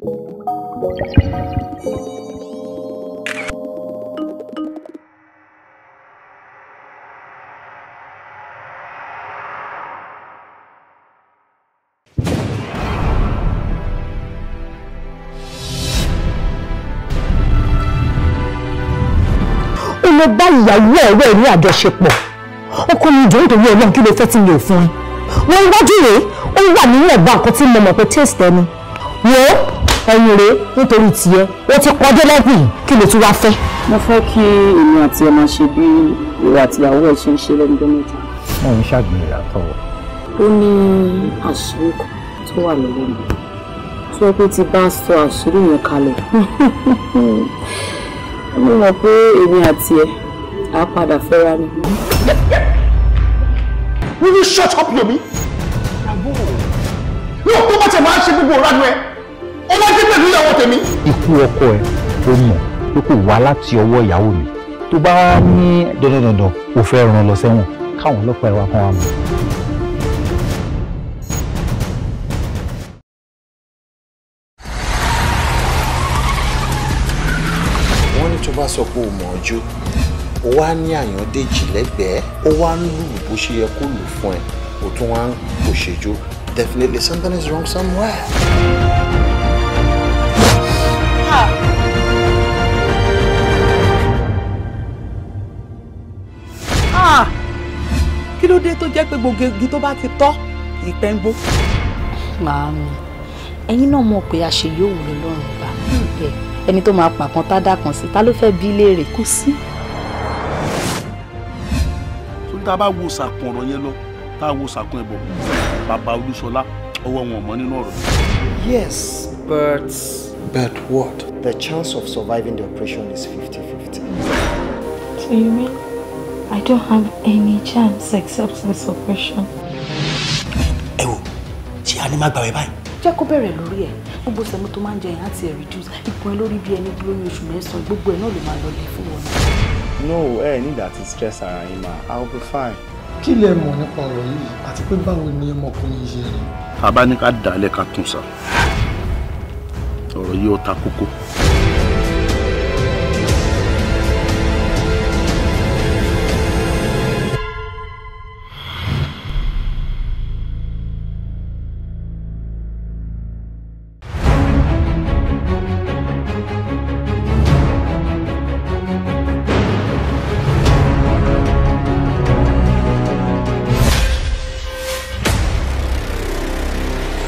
Mo bá ìyàwó ọ̀rẹ́ ní àjọṣepọ̀. Ọkọ mi jọ̀ọ́, nítorí Ọlọ́run, kí ló fẹ́ tí mi ò fún ẹ? Wọ́n wájú rèé, ó wà nínú ẹ̀gbọ́n nǹkan tí mo mọ̀ pé taste ẹni. Wo ẹ̀yìn rèé, nítorí tiẹ̀ ó ti kọjá lẹ́bù yìí, kí ló tún wá fẹ́? Mo fẹ́ kí èmi àti ẹ máa ṣe bí ìwà àtìyàwó ẹ ṣe ń ṣe lẹ́nu ọjọ́ mẹ́ta. Mo ń ṣàgbèrè àtọ̀. Ó ní àṣírí kan tó wà lọ́wọ́ mi tó yẹ pé tí bá sọ àṣírí yẹn kalẹ̀, mo mọ̀ pé èmi àti ẹ á padà fẹ́ra ni. Will you shut up, Yomi? Bravo. No, tó bá tẹ̀ máa ń ṣe gbogbo ìranu ẹ, ó máa ń dé pẹ̀lú ìyàwó tèmi. Ikú ọkọ ẹ, ó mọ̀ pé kò wá láti ọwọ́ ìyàwó mi. Tó bá ní dandan dandan ó fẹ́ ràn lọ sẹ́wọ̀n, káwọn ọlọ́pàá ẹ wá kán wá mú. Wọ́n ní tó bá sọ pé o mọ̀ ọ́ jó, o wá ní Àyàndéjì lẹ́gbẹ̀ẹ́, ó wá ń lùlù bó ṣe yẹ kó lù fún ẹ, o tún wá ń kò ṣe jó. Definitely something is wrong somewhere. Kí ló dé tó jẹ́ pé gbogbo igi tó bá ti tọ́ ìpẹ́ ń gbó? Màámi, ẹ̀yin náà mọ̀ pé àṣẹ yóò wù lọ́rùn ọba. Ẹni tó máa pàkan tá dà kan sí, ta ló fẹ́ bí léèrè? Kò sí. Sórí tá a bá wo sàkún ọ̀rọ̀ yẹn lọ, tá a wo sàkún ẹ̀bọ̀, bàbá Olúṣọlá, ọwọ́ wọn ò mọ́ nínú ọ̀rọ̀ yìí. Yes, but. But what? The chance of surviving the operation is 50-50. So you mean I don't have any chance except this operation? Ẹ wo, ṣé a ní má gbàwé báyìí? Jẹ́ kó bẹ̀rẹ̀ lórí ẹ̀. Gbogbo semo tó máa ń jẹ yẹn á ti ẹ̀ reduce. Ikùn ẹ lórí bí ẹni lóyún oṣù 9, gbogbo ẹ̀ náà ló máa lọlẹ̀ fún wọn. No, ẹ ní láti stress ara yín ma, I will be fine. Kí lẹ mọ̀ nípa ọ̀rọ̀ yìí, àti pé báwo ni ọmọkùnrin yìí ṣe rìn? Tá a bá ní ká dàálẹ̀ ká tún sá, ọ̀rọ̀ yìí ó ta kókó.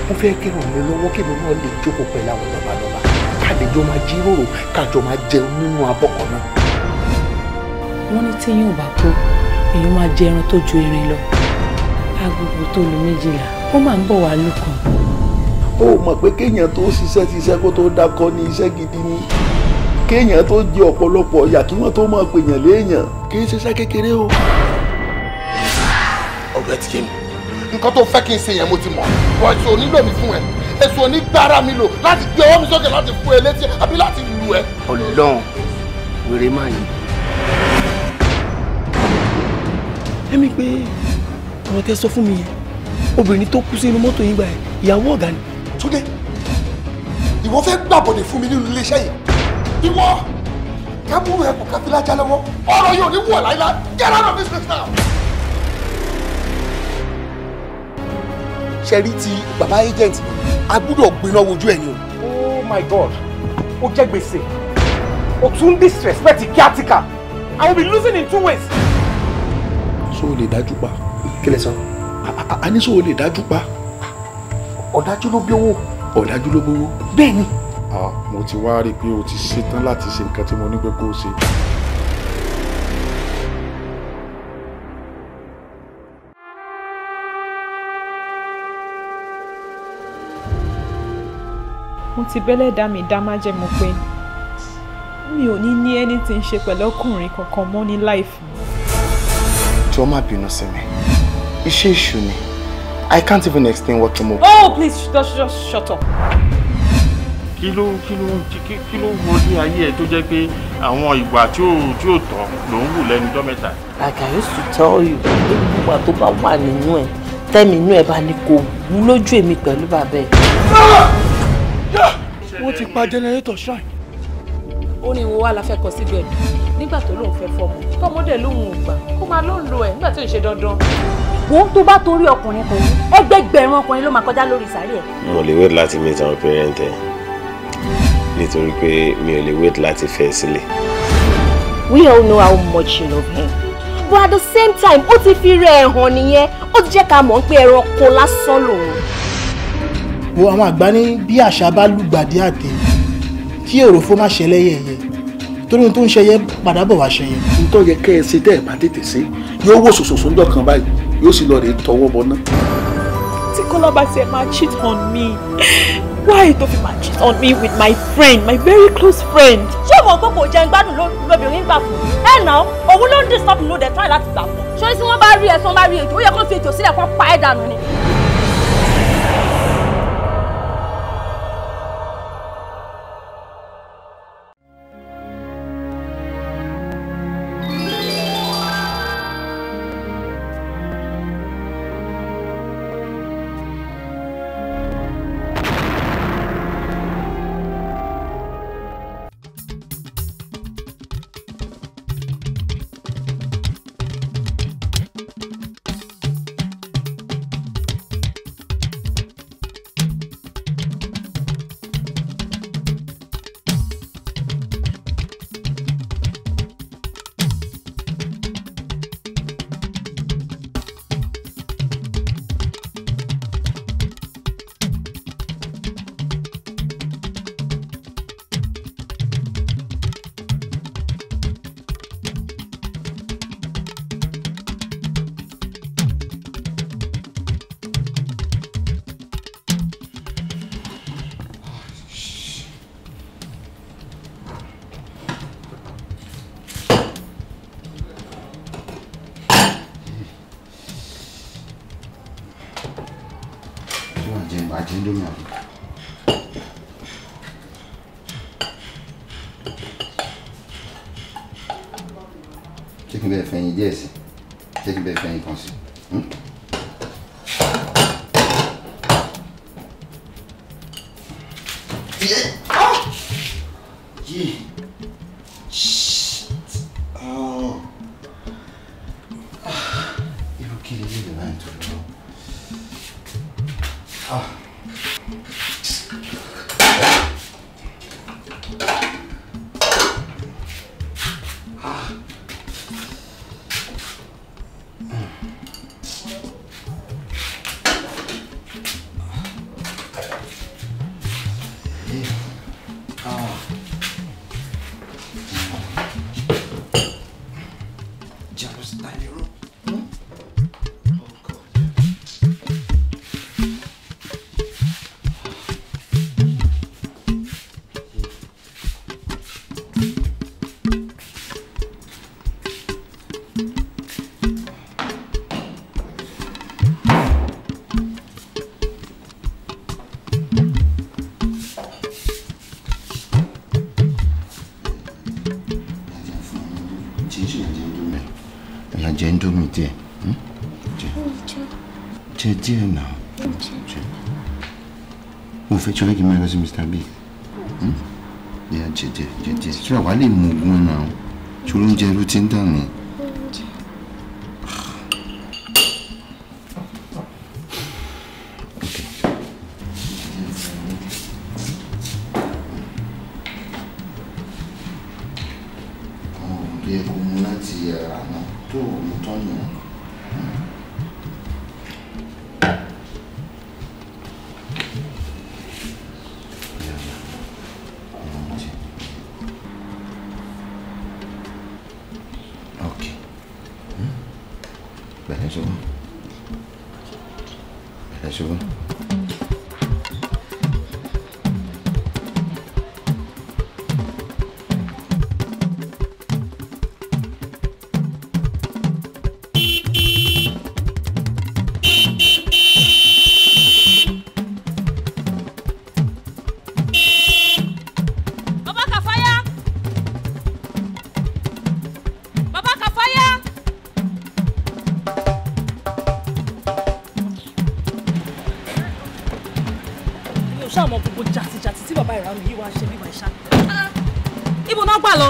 Mo fẹ́ kí ràn mí lọ́wọ́ kí èmi náà lè jókòó pẹ̀lú àwọn lọ́balọ́ba, ká lè jọ máa jíròrò, ká jọ máa jẹun nínú abọ́ kan náà. Wọ́n ní téèyàn ò bá kú, èèyàn máa jẹ ẹran tó ju erin lọ. Agogo tó lu 12, ó máa ń bọ̀ wá lùkàn. Ó mọ̀ pé kéèyàn tó ṣiṣẹ́ ṣiṣẹ́ kó tó dákọ́ ní iṣẹ́ gidi ni, kéèyàn tó jẹ ọ̀pọ̀lọpọ̀ ọ̀yà kí wọ́n tó máa pèèyàn léèyàn, kì í ṣiṣẹ́ kékeré o. Ọ̀rẹ́ ti yé mi, nǹkan tó fẹ́ kí n ṣe yẹn mo ti mọ̀, wọ́n èso onílò mi fún ẹ, èso onígbára mi lò láti gbé ọwọ́ mi sókè láti fún ẹ létí àbí láti lù ẹ. Ọlọ́run, wèrè máa yìí. Ẹ̀mí pé ọ̀rọ̀ tẹ́ sọ fún mi yẹn, obìnrin tó kú sínú mọ́tò yín gbà ẹ̀, ìyàwó ọ̀gá ni. Túndé, ìwọ fẹ́ gbàbọ̀dẹ̀ fún mi nínú iléeṣẹ́ yìí, ìwọ kábúrò ẹ kò káfílájà lọ́wọ́, ọ̀rọ̀ yóò ní wọ̀ láíláí. Get out of this place now. Ṣe rí ti bàbá agent, a gbúdọ̀ gbiná wojú ẹ̀ ni o. Oh my God, ó jẹ́ gbèsè, o tún disrespect caretaker. I will be losing in two ways. So o lè dájú pa? Kí lẹ sọ? A ní so o lè dájú pa? Ọ̀dájú ló bí owó. Ọ̀dájú ló bówó. Bẹ́ẹ̀ ni. Mo ti wá rí i pé o ti ṣetán láti ṣe nǹkan tí mo ní pé kó o ṣe. Mo ti bẹ́lẹ̀ dá mi dá májẹ̀mú pé mi ò ní ní anything ṣe pẹ̀lú ọkùnrin kankan mọ́ ní life mi. Jọ̀ọ́ má bínú sí mi, iṣẹ́ èṣù ni. I can't even explain what to move. Oh please, just shut up. Kí ló kí ló kí ló wọlé ayé ẹ tó jẹ́ pé àwọn ìwà tí ò tọ́ ló ń wù lẹ́nu ọjọ́ mẹ́ta? Like I used to tell you, pé gbogbo tó bá wà nínú ẹ, tẹ́mi inú ẹ bá ní kò wú lójú èmi pẹ̀lú bàbá ẹ. Mo Wọ́n ti pa generator shrine. Ó ní wo wá la fẹ́ kọ síbẹ̀ nígbà tó lóun fẹ́ fọmọ tọmọdé lóun ò gbà kó máa ló ń lo ẹ̀ nígbà tí ò ń ṣe dandan. Wo tó bá torí ọkùnrin kan ẹgbẹgbẹ̀rún ọkùnrin ló máa kọjá lórí sàárè ẹ̀. Mo lè wait láti meet àwọn parent ẹ nítorí pé mi ò lè wait láti fẹ́ sílẹ̀. We all know how much you love him, but at the same time ó ti fi rẹ̀ hàn nìyẹn, ó ti jẹ́ ká mọ̀ pé ẹranko lásán lòun. Wo àwọn àgbà ní bí àṣà bá lùgbàdì àtẹ kí òròfó má ṣẹlẹ̀ yẹ̀yẹ̀ torí ohun tó ń ṣẹyẹ padà bọ̀ wá ṣẹyẹ. Ntọ́ yẹ kẹ́ ẹ ṣe tẹ́ ẹ bá tètè ṣe yóò wò sòsòsò ńjọ́ kan báyìí yóò sì lọ rèé tọwọ́ bọ ná. Tí Kọ́lá bá tiẹ̀ máa cheat on me, why tó fi máa cheat on me with my friend, my very close friend? Ṣé o mọ̀ pé kò jẹun gbádùn lóbìnrin gbà fún? Ẹ nà ó, òun ló ń disturb ló dẹ̀ try láti gbà fún. Ṣé tí wọ́n bá rí ẹ tí wọ́n bá rí ètò, ó yẹ kó fi ètò sílẹ̀ kó pa ẹ́ dànù ni. Ṣé kí n bẹ́ẹ̀ fẹ̀yìn díẹ̀ sí? Ṣé kí n bẹ́ẹ̀ fẹ̀yìn kan sí? Irú kí lè lè báyìí tó lọ? Jẹ indomie díẹ̀. Jẹ díẹ̀ náà. Mo fẹ́ tí o fẹ́ kí n máa lọ sí Mr. Big. Yà jẹ díẹ̀, jẹ díẹ̀. Ṣé àwa lè mú ogun náà? Ṣé oúnjẹ ló ti ń dà mí? Jàtijàti tí bàbá ìranù yìí wá ṣe bíbá ìṣá. Ibo náà gbà lọ.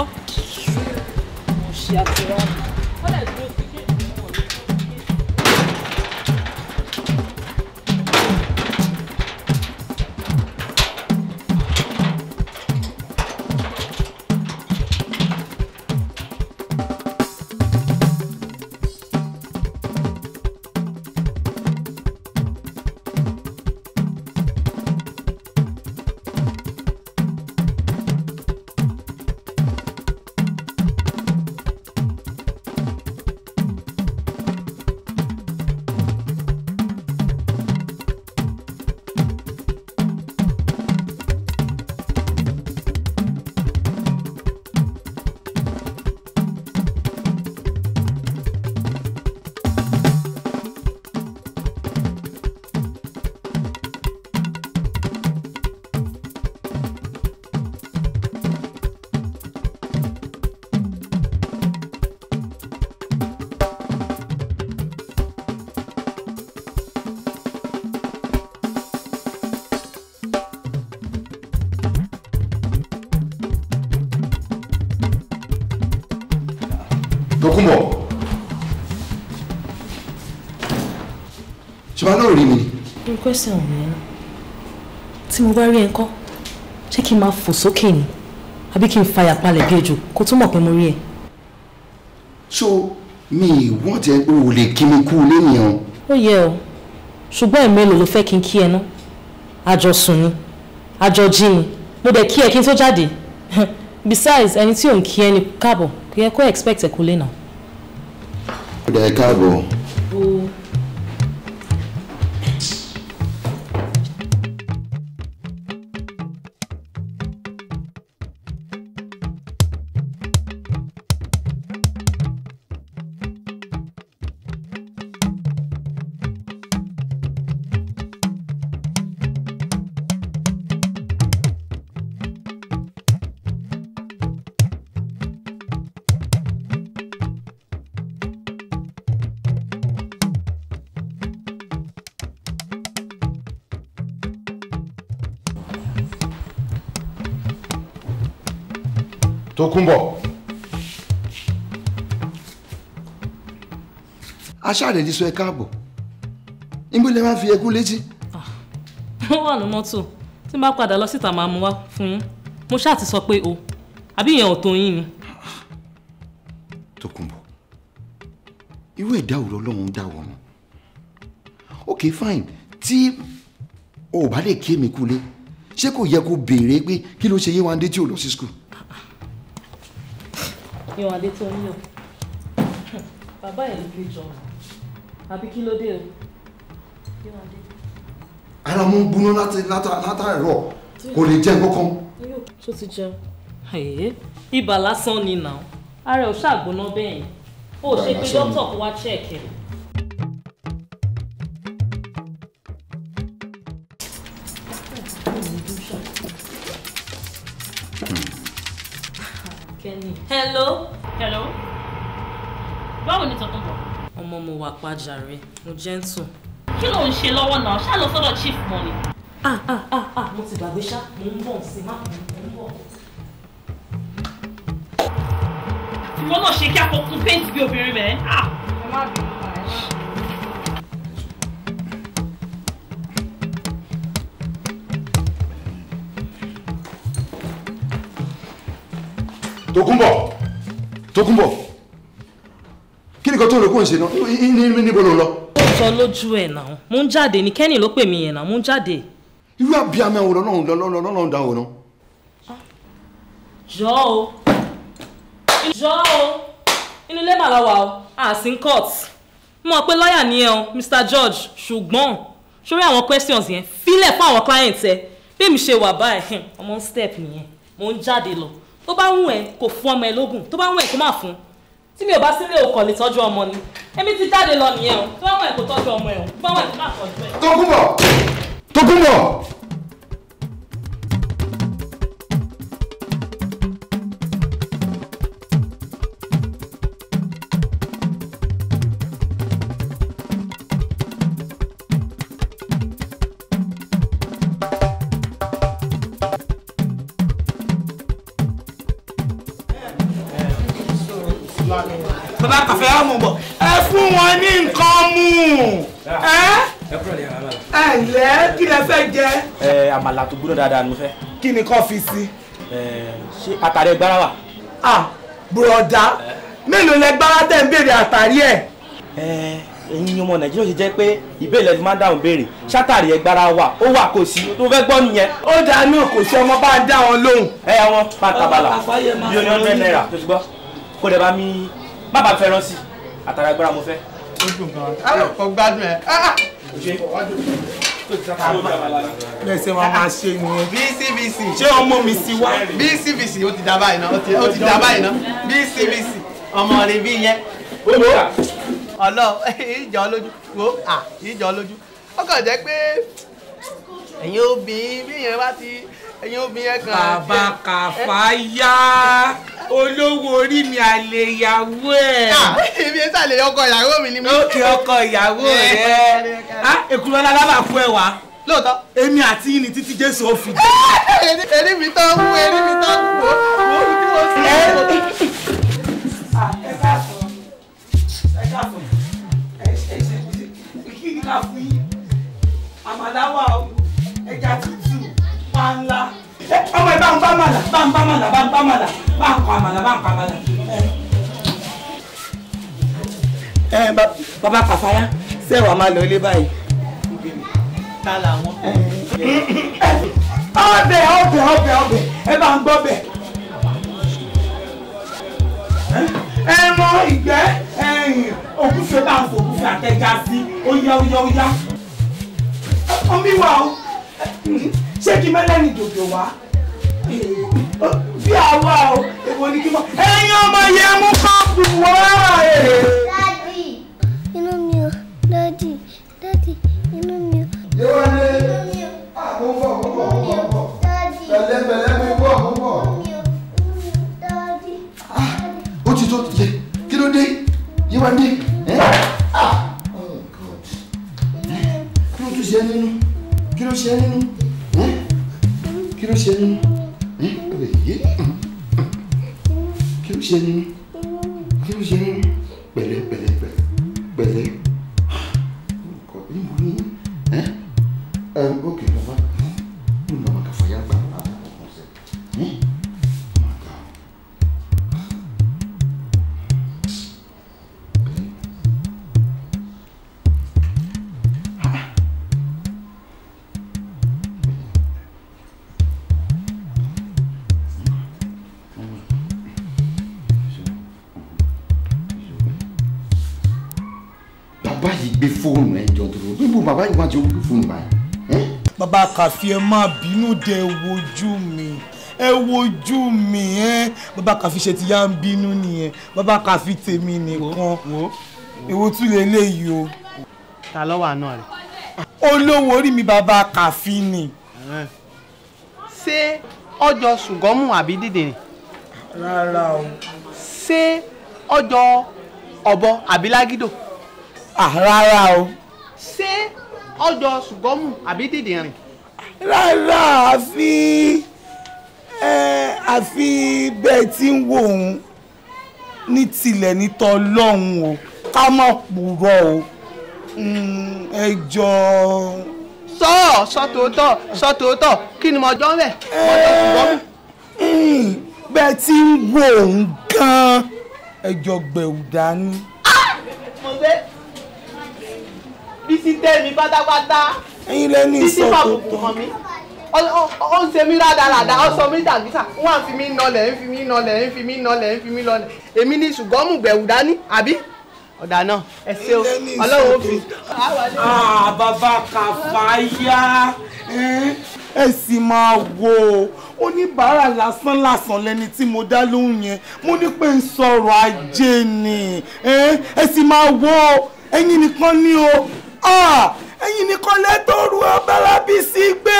Mo ṣe àtìránù. Wọ́n lè dúró sí kí. Tókunbọ̀, ṣe máa lóò rí mi. Irú question wo nìyẹn náà? Tí mo bá rí ẹ ńkọ́, ṣé kí n máa fò sókè ni àbí kí n fàyà palẹ̀ bí ejò kó tó mọ̀ pé mo rí ẹ? So mi wọ́n ti ẹ pé o lè kí mi kú lénìyàn. Ó yẹ o, ṣùgbọ́n ẹ̀mélòó ló fẹ́ kí n kí ẹ ná? Àjọ sùn ni, àjọ jí ni, mo dẹ̀ kí ẹ kí n tó jáde. Besides, ẹni tí ò ń kí ẹ ní káàbọ̀, kò yẹ kó expect ẹ kú lé náà. Ó dẹ̀ káàbọ̀. Tókunbọ̀, aṣáàrẹ̀ ti sọ ẹ káàbọ̀, níbo lẹ máa fi ẹkún létí. Ó wà ní mọ́tò, tí n bá padà lọ síta máa mú wá fún yín. Mo ṣáà ti sọ pé o, àbí ìyẹn ò tó yín ni. Tókunbọ̀, irú ẹ̀dá wo lọ́lọ́run dá wọ̀ nù? Ok fine, tí o ò bá lè kí èmi kúlé, ṣé kò yẹ kó béèrè pé kí ló ṣe Yéwándé tí ò lọ sí school? Yéwándé tó ń yàn, bàbá ẹ̀ ló fi jọ, àbí kí ló dé o? Yéwándé. Ara mo ń gbóná látàárọ̀, kò lè jẹ nǹkan. Ṣó ti jẹun? Ibà lásán ni nà, ara ẹ̀ ò ṣàgbóná bẹ́ẹ̀ yẹn, ó ṣe pé dókítà kó wá check ẹ̀. Hello. Hello. Báwo ni Tókunbọ̀? Ọmọ mo wà pa jàre, mo gentle. Kí ló ń ṣe lọ́wọ́ náà? Ṣá lọ sọ́dọ̀ chief mọ́ ni. Ah ah ah ah, mo ti gbàgbé ṣá, mo ń bọ̀ sí má mo ń bọ̀. Ìwọ náà ṣe kí a kò kun paint bí obìnrin mẹ́. Ah! Ẹ má bínú ma, ẹ má bínú. Tókunbọ̀, Tókunbọ̀, kí ni kan tó lè kó ń ṣe náà? Níbo ló ń lọ? Ó sọ lójú ẹ̀ náà, mo ń jáde ní Kenny ló pè mí yẹn náà, mo ń jáde. Irú àbíamọ wo lọ́nà dá wò náà? Jọ̀ọ́ o, jọ̀ọ́ o, inú ilé màlá wa o, a sì ń court. Mo mọ̀ pé lọ́ọ̀yà ni ẹ o, Mr. George, ṣùgbọ́n sórí àwọn questions yẹn, fílẹ̀ fún àwọn clients ẹ. Bí èmi ṣe wà báyìí, ọmọ step nìyẹn, mo ń jáde lọ. Tó bá wù ẹ́ kó fún ọmọ ẹ lógún, tó bá wù ẹ́ kó má fún. Tí mi ò bá sílé o kàn lè tọ́jú ọmọ ni. Èmi ti jáde lọ nìyẹn o, tó bá wù ẹ́ kó tọ́jú ọmọ ẹ o, tó bá wù ẹ́ kó má tọ́jú ẹ. Tókunbọ̀! Tókunbọ̀! Bàbá kàfẹ́ àmọ̀ bọ̀ ẹ fún wọn ní nǹkan mú. Ẹ kúrò lẹ́yìn àmàlà. Ẹ ǹlẹ́, kí lẹ fẹ́ jẹ? Ẹ àmàlà tó gbóná dáadáa ni mo fẹ́. Kí ni kò fi sí? Ṣé àtàrí ẹgbára wà? Ah, bùrọ̀dá, mélòó lẹ gbára tẹ̀ ń béèrè àtàrí ẹ̀? Ẹ̀yin ọmọ Nàìjíríà ṣe jẹ́ pé ìbéèrè lẹ́nu máa ń dáhùn béèrè. Ṣátàrí ẹgbára wà, ó wà kò sí, tó fẹ́ gbọ́ nìyẹn. Ó dáa náà, kò sí, ọmọ bá ń dá wọn lóhùn. Ẹ àwọn pàtàbàlà bí o ní 100 naira tó ti gbọ́. Kó dẹ̀ bá mi má bàa fẹ́ràn sí àtàrí ẹgbára mo fẹ́. Ó dùn gan-an, kò gbádùn ẹ̀. Bẹ́ẹ̀ ṣe wọ́n máa ṣe nìyẹn. BCBC. Ṣé ọmọ mi sí wá? BCBC ó ti dá báyìí náà, ó ti dá báyìí náà. BCBC ọmọ rẹ̀ bí yẹn. Ọlọ́ ìjọ lójú wo à ìjọ lójú. Ó kàn jẹ́ pé ẹ̀yin obìnrin bí yẹn bá ti ẹ̀yin obìnrin yẹn kan. Bàbá Kàfáyá, olówó orí mi, àlè ìyàwó ẹ̀. Ibi ẹ sàlẹ̀ ọkọ ìyàwó mi ni mi. Ókè, ọkọ ìyàwó rẹ̀. Èkúrọ́lá lábàá kú ẹ wá. Lóòótọ́. Èmi àti yín ni títí Jésù ó fi dé. Erí mi tán wú, erí mi tán wú, wo tí mo sì. Ẹ káàsán, ẹ káàsán, ẹ ṣe kí ni ká fún yín? Àmàlà wà o, ẹja tútù, panla. Ọmọ ẹ bá ń bá màlà, bá ń bá màlà, bá ń bá màlà, bá ń kọ àmàlà, bá ń kọ àmàlà. Ẹ bàbá Kàfáyá, ṣé wàá máa lọ ilé báyìí? Ta làwọn? Ọbẹ̀, ọbẹ̀, ọbẹ̀, ọbẹ̀, ẹ bá ń gbọ́ bẹ̀. Ẹran ìgbẹ́, ẹ̀yìn ògúnfe, bá ń fògúnfe àtẹja sí, ó yá, ó yá, ó yá. Omi wà o, ṣé kí mẹ́lẹ́ni dòdò wá? Bí àwa o, èwo ni kí mọ́? Ẹ̀yin ọmọ yẹn mú kọ́ọ̀pù wá. Daddy, inú mi o, daddy, daddy, inú mi o. Yéwándé, mo ń bọ̀, mo ń bọ̀, mo ń bọ̀. Pẹ̀lẹ́ pẹ̀lẹ́, mo ń bọ̀, mo ń bọ̀. Ó ti tó yẹ, kí ló dé? Yéwándé, ẹ́ ah, oh God, kí ló tún ṣe é nínú? Kí ló ṣe é nínú? Ẹ́ kí ló ṣe é nínú? Ẹ́ yé, kí ló ṣe é nínú? Kí ló ṣe é nínú? Pẹ̀lẹ́ pẹ̀lẹ́ pẹ̀lẹ́ pẹ̀lẹ́. Níbo ni? Ẹ́ ok, bàbá, mo nà wà Kàfáyá gbà látàkùn ọ̀sẹ̀. Ẹ́ bàbá yìí gbé fóònù ẹ jọ dúró, níbo bàbá yìí wá ti gbé fóònù báyìí? Bàbá Kàfí, ẹ má bínú dé, ẹ wojú mi, ẹ wojú mi. Ẹ bàbá Kàfí, ṣe ti yá ń bínú nìyẹn? Bàbá Kàfí tèmi nìkan, èwo tún lè léyìí o. Ta ló wà náà rẹ̀? Olówó orí mi, bàbá Kàfí ni. Ṣé ọjọ́ ṣùgọ́mù àbí dídìrín? Rárá o. Ṣé ọjọ́ ọ̀bọ àbí lágídò? Rárá o. Ṣé ọjọ́ ṣùgọ́mù àbí dídìrín? Rárá, àfi bẹ́ẹ̀ tí ń wò ó ní tilẹ̀ nítọ́ ọlọ́run o, ká má purọ́ o, ẹ jọ. Sọ tòótọ́, sọ tòótọ́, kí ni mo jọ ń bẹ̀? Mo jọ ṣùgọ́mù. Bẹ́ẹ̀ tí ń wò ó gan-an, ẹ jọ gbẹ̀wù dání. Mo fẹ́ Bísí tẹ́ mi pátápátá. Ẹ̀yin lẹ́ni Bísí ìsọ̀tò fàbùkù hàn mí. Ó ń ṣe mí rádaràda, ó sọ mí dàgísà, wọ́n á fi mí nọlẹ̀, ń fi mí nọlẹ̀, ń fi mí nọlẹ̀, ń fi mí nọlẹ̀. Èmi ní ṣùgọ́mù gbẹ̀wù dání, àbí? Ọ̀dà náà, ẹ ṣé o, Ọlọ́run ó fi. Bàbá Kàfáyá, ẹ sì máa wo oníbàárà lásán lásán lẹni tí mo dá lóhùn yẹn, mo ní pé ń sọ̀rọ̀ ajé ni. Ẹ sì máa wo, ẹ̀yin nìkan ni o, ẹ̀yin nìkan lẹ́tọ̀ọ̀rù Ọbalábísí gbé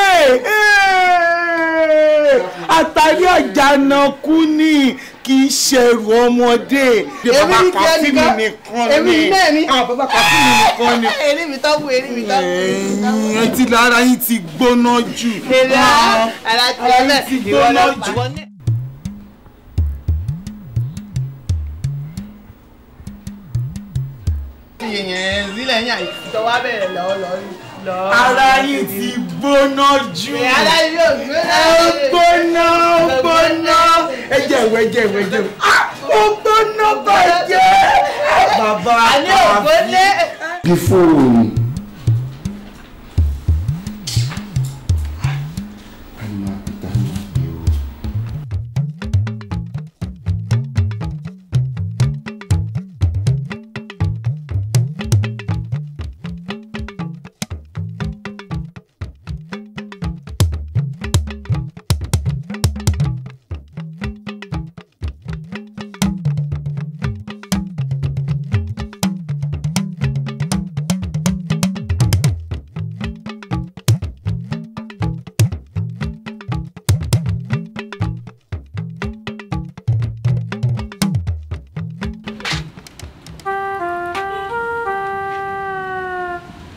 àtàrí àjànàkú ni, kì í ṣẹrù ọmọdé. Èmi ní tiẹ̀ nìkan, èmi náà ni. Bàbá Kàfí mi nìkan ni. Èrí mi tán wú, èrí mi tán wú. Ẹ̀yin ẹ ti lára yín ti gbóná jù. Èrè ara ti Ara yín ti gbóná jù. yẹn sílẹ̀ yín àyè tó wá bẹ̀rẹ̀ lọ́wọ́ lọ́wọ́. Ara yín ti gbóná jù. Ara yín yóò gbóná. Ó gbóná, ó gbóná. Ẹ jẹ́ ìwé, ẹ jẹ́ ìwé, ẹ jẹ́ ìwé. Ó gbóná bàjẹ́. Bàbá àní ògbóná. Bí fóònù.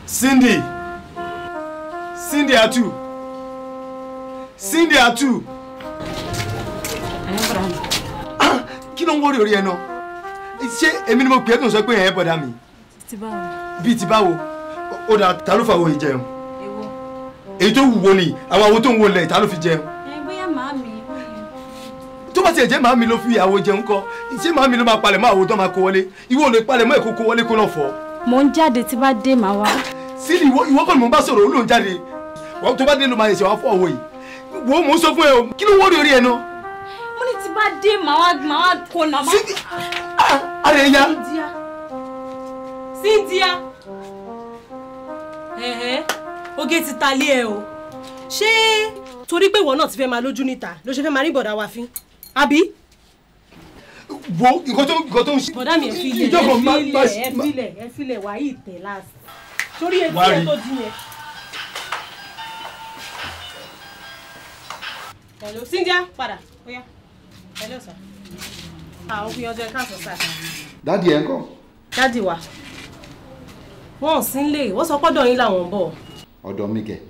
Cindy, Cindy Atu, Cindy Atu. Ah, kí ló ń wọ́rí orí ẹ náà? Ṣé èmi ni mo pè é tó ń sọ pé ẹ̀ bọ̀dá mi? Ti báwo? Bíi ti báwo? Ó dà, ta ló fa àwọn ìjẹun? Èyí tó wúwo ni, àwọn àwo tó ń wo lẹ̀, ta ló fi jẹun? Ẹ bóyá màámi. Tó bá tiẹ̀ jẹ́ màámi ló fi àwo jẹun kọ́, ṣé màámi ló máa palẹ̀ mọ́ àwo tó máa kó wọlé? Ìwọ ò lè palẹ̀ mọ́ èkó kó wọlé kó náà fọ́. Mo ń jáde tí bá dé màá wá. Sílì ìwọ kọ́ ni mo bá sọ̀rọ̀ ó ló ń jáde. Tó bá dé ló máa ṣe wá fọ́ òwe yìí. Wo mò ń sọ fún ẹ o, kí ló wọ́ọ̀rì orí ẹ náà? Mo ní tí bá dé màá wá kó nà má. Sílì ara ẹ ya. Cynthia. Ẹ̀hẹ́, oge ti ta lé ẹ o. Ṣé torí pé ìwọ náà ti fẹ́ máa lójú níta ló ṣe fẹ́ máa rí bọ̀dá wa fín? Àbí? Wo nǹkan tó ń ṣe. Bọ̀dá mi ẹ filẹ̀ ẹ filẹ̀ ẹ filẹ̀ wàá yìí tẹ̀ láàsì. Torí etí ẹ tó di yẹn. Hello, Cynthia, padà. Oya. Hello, sir. Àwọn òfin ọjọ́ ẹ̀ka àtọ̀ sáà. Dádì ẹ̀ ń kọ́. Dádì wa. Wọ́n ò sí nílé, wọ́n sọ pọ́dọ̀ yín làwọn ń bọ̀. Ọ̀dọ̀ mi kẹ̀.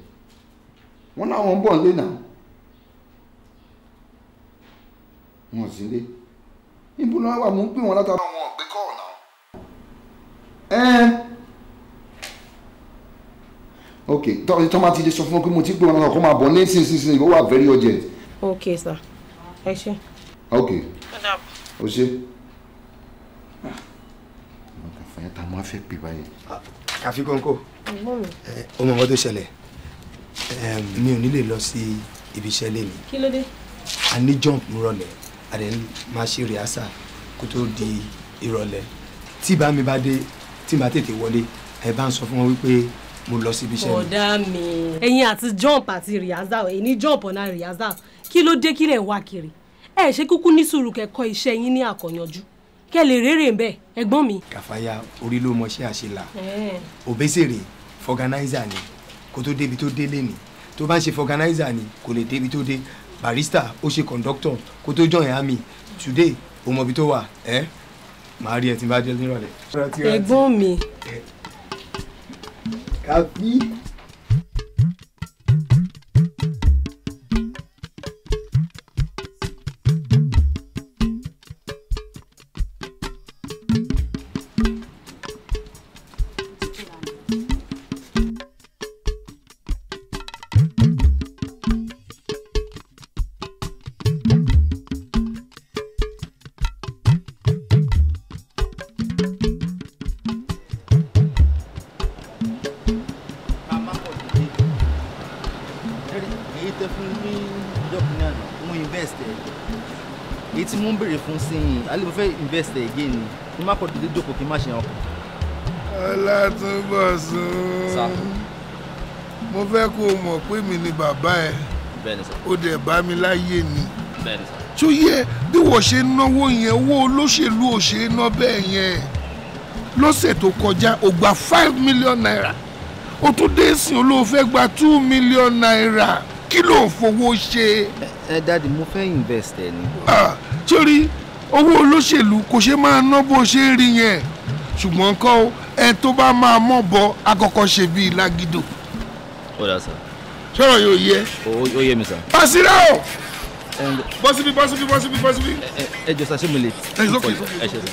Wọ́n láwọn ń bọ̀ nílé náà. Wọ́n ò sí nílé. Níbo ni wọ́n wà? Mò ń pè wọ́n látara wọn ò gbé kọ́ọ̀ náà. Ẹ́ẹ́. Ok, tọ́ máa ti dé sọ fún wọn pé mo ti pè wọn náà kó máa bọ̀ ní sísinsìn, ó wà very urgent. Ok sir, ẹ ṣé. Ok, o ṣé. Kàfáyà tá a máa fẹ́ pè báyìí. Kàfí kónkó, ó mọ nǹkan tó ṣẹlẹ̀, mi ò ní lè lọ sí ibi iṣẹ́ lẹ́nu. Kí ló dé? A ní jump nírọ̀lẹ́, a dẹ̀ máa ṣe rìhásà kó tó di ìrọ̀lẹ́. Tí bá mi bá dé, tí màá tètè wọlé, ẹ bá ń sọ fún wọn wípé mo lọ síbi iṣẹ́ mi. Ọ̀dà mi, ẹ̀yin àti jump àti rìhásà, èyí ní jump ọ̀nà rìhásà, kí ló dé kí lẹ̀ wá kiri? Ẹ ṣe kúkú ní sùúrù kẹ́kọ̀ọ́ iṣẹ́ yín ní àkànyanjú kẹ́ lè rérè ń bẹ̀, ẹ̀gbọ́n mi. Kàfáyà orí ló mọṣẹ́ àṣelà, Òbésèré fọganáísà ni, kó tó débi tó délé ni, tó bá ń ṣe fọganáísà ni kò lè débi tó dé. Barista ó ṣe kọ̀ǹdọ́tọ̀ kó tó join army today, ó mọ ibi tó wà ẹ́ màá rí ẹ tí n bá dé nírọ̀lẹ́. Ẹ̀gbọ́n mi. Kàfí. Tí mo ń béèrè fún sí i, alẹ́ mo fẹ́ invest again ni, mo má kọ́ dédé jókòó kí n má ṣe ọkọ̀. Ọlátúnbọ̀sún, mo fẹ́ kó o mọ̀ pé mi ni bàbá ẹ, ó dẹ̀ bá mi láyé ni. Tó yẹ bí wọ́n ṣe ń náwó yẹn, owó olóṣèlú ò ṣe é ná bẹ́ẹ̀ yẹn. Lọ́sẹ̀ tó kọjá, ó gba 5 million naira, ó tún dé sìn olóò fẹ́ gba 2 million naira. Kí ló ń fowó ṣe? Ẹ dáàdi, mo fẹ́ invest ẹ ni. Sórí owó olóṣèlú kò ṣe máa ná bó ṣe ń rí yẹn, ṣùgbọ́n kọ́ ẹ tó bá máa mọ̀ bọ́ akọ́kọ́ ṣe bíi lágídò. Ó dà sá. Sọ̀rọ̀ yóò yẹ. Ó yé mi sá. Pàṣírà o. Bọ́sibí bọ́sibí bọ́sibí bọ́sibí. Ẹ jọ sá, ṣé mo lè. Ẹ sókè sókè. Ẹ ṣe sá.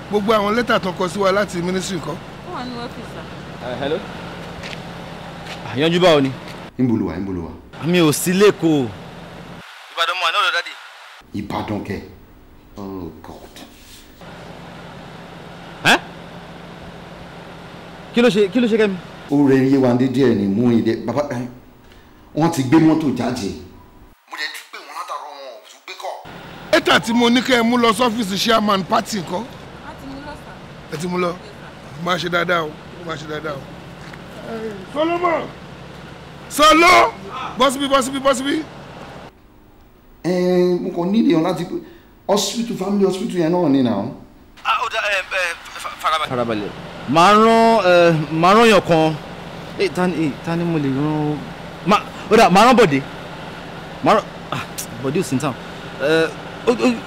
Gbogbo àwọn lẹ́tà tó kọ sí wa láti ministry ńkọ́. Ó wà ní ọ́fíìsì. Hello. Yanjú báwo ni. Níbo lo wà, níbo lo wà? Mi ò sí lẹ́kọ̀ọ́. Ìbàdàn mo wà ní ọ̀dọ̀ daddy. Ìbàdàn kẹ̀. Oh God. Ẹ́ kí ló ṣe Kẹ́mi? Ó rẹ Yéwándé díẹ̀ ní mú ìdẹ bàbá wọ́n ti gbé mọ́tò jáde. Mo lè tún pè wọ́n látàrọ wọn ò tún gbé kọ̀. Lẹ́tà tí mo ní kẹ́ ẹ mú lọ sọ́fíìsì chairman party ńkọ́. Ẹ ti mú lọ. Máa ṣe dáadáa o, máa ṣe dáadáa o. Solomon! Sọlọ! Bọ́sibí bọ́sibí bọ́sibí. Mo kàn nílé ọ láti hospital family hospital yẹn náà ní nà. Ó dá farabalẹ̀. Màá rán yàn kan. Ta ni mo lè rán? Ó dá màá rán Bọ̀dé. Màá rán Bọ̀dé ò sí ní town.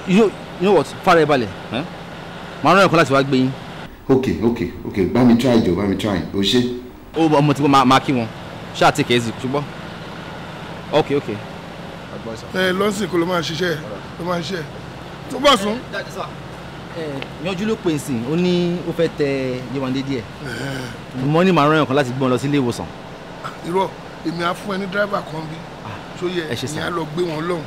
You know what? Fara ẹ balẹ̀. Màá rán yàn kan láti wá gbé yín. Ok bá mi try jọ, bá mi try o ṣe. Ó ọmọ tí wọ́n máa kí wọn ṣáà tí kèézì ṣùgbọ́n ok. Ẹ lọ́sìn kó ló máa ṣiṣẹ́ tó bọ̀ sùn. Yanjú ló pè sí ó ní ó fẹ́ tẹ Yéwándé díẹ̀ mo ní màá rán ẹ̀kan láti gbọ́n lọ sí ilé ìwòsàn. Irọ́ èmi á fún ẹ ní dírẹ́fà kan bí tó yẹ ìyẹn á lọ gbé wọn lọ́hùn.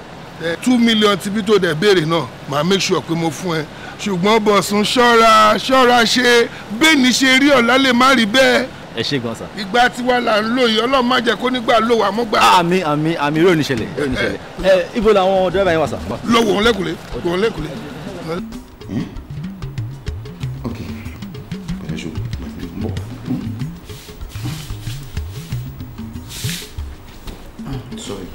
2 million tí bí tó dẹ̀ béèrè náà màá make sure pé mo fún ẹ ṣùgbọ́n Bọ̀sùn ṣọ́ra ṣe bẹ́ẹ̀ ni ṣe rí ọ̀la lè má rí bẹ́ẹ̀. Ẹ ṣé gan sa. Ìgbà tiwa là ń lò yìí Ọlọ́run má jẹ́ kó nígbà lò wá mọ́ gbà. Àmín àmín àmín yóò ní ṣẹlẹ̀ yóò ní ṣẹlẹ̀. Ẹ ibo làwọn dírẹ́bà yẹn wà sà. Lọ wò wọn lẹ́kùlé wò wọn lẹ́kùlé. Ok pẹ̀lẹ́ ṣo ń bọ̀. Sorry.